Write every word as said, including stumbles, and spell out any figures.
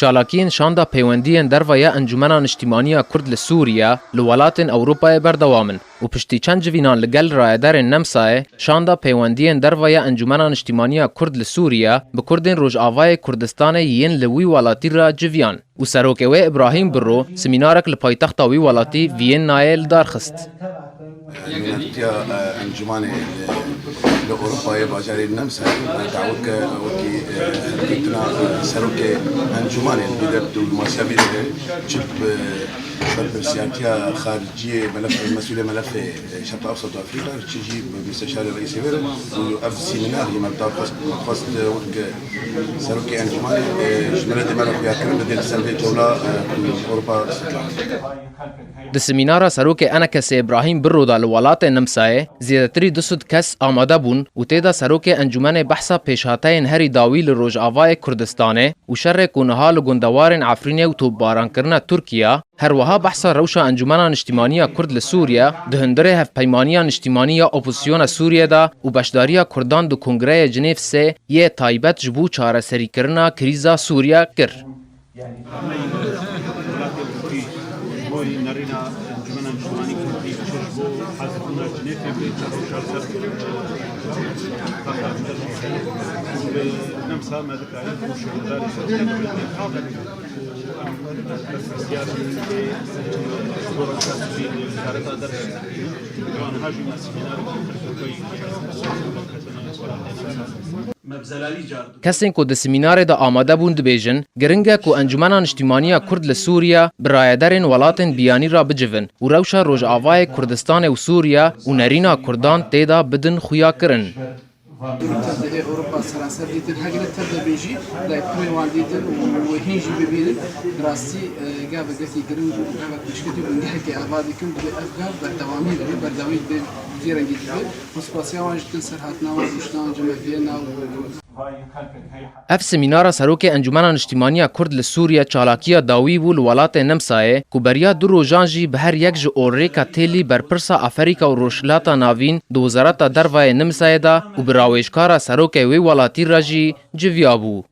Çalakiyên şanda peywendiyên derve ya Encûmena Niştîmaniya Kurd li Sûriye li welatên Ewropayê berdewam in û piştî çend civînan li gel rayedarên NEMSA'yê, şanda peywendiyên derve ya Encûmena Niştîmaniya Kurd li Sûriye bi Kurdên Rojavayê Kurdistanê yên li wî welatî re civiyan û serokê wê Îbrahîm Birro semînarek li paytexta wî welatî Viyennayê li dar xist. Nûnertiya, e, Encûmanê li, li Ewropayê bajarê NEMSA, e, dawet ke wekî, e, hilgirtina, e, serokê Encûmanê li vê der diplomasiya vê derê çi bi serpirsiyartiya xariciyê, melef, mesûlê melefê, e, Şerq Ewsat û Afrîka, çi jî bi Musteşarê Reîsê vê re û ev semînar jî me bi dar xwest, xwest, e, wek serokê Encûmanê, e, ji miletê me re xuya kirin, bidê li ser vê tewla, e, Ewropa. Di semînara serokê ENKSê Îbrahîm Birro de li welatê NEMSA'yê zêdetirî du sed kes amade bûn û tê de serokê Encûmenê behsa pêşhateyên herî dawî li Rojavayê Kurdistanê û şerê ku niha li gundewarên Efrînê û topbarankirina Tirkiye, her wiha behsa rewşa Encûmena Niştîmaniya Kurd li Sûriye di hundirê Hevpeymaniya Niştîmanî ya Opozisyona Sûriye de û beşdariya Kurdan di Kongreyê Cinêv sê yê taybet ji bo çareserîkirina krîza Sûriye kir. Welatê Tirkî ji bo nerîna Encûmena Niştimanî Kurdî, çi ji bo hazirkirina Cinêfê bê, çi rewşa ser, e, taxa bi nemsa me dikare ku şaredarê ser berpirsiyar bê, ji bo rewşa sivîl, wezareta derve, aniha jî me semînarê Kesên ku di semînarê de amade bûn dibêjin, giring e ku Encûmena Niştîmaniya Kurd li Sûriye bi rayedarên welatên biyanî re bicivin û rewşa Rojavayê Kurdistanê û Sûriye û nerîna Kurdan tê de bidin xuyakirin. Tev dihê Ewropa seranser dîtin, hegre tev de bê jî, lê pirê wan dîtin û hîn jî bibînin. Bi rastî, e, gavekî giring û gavek pêşketî bû, gehekê ava dikim, divê ev gav berdewamî bibe, berdewamî dibe, vî rengî dibe. Hûn spasiya wan jî dikin ser hatina wan, rûştan cem Viyena û Ev semînara serokê Encûmena Niştîmaniya Kurd li Sûriye çalakiya dawî bû li welatê Nemsayê ku beriya du rojan jî bi her yek ji orrêka têlî berpirsa Aferîka û Rojhilata Navîn di Wezareta Dervayê Nemsayê de û bi rawêjkara serokê wê welatî re jî civiyabû.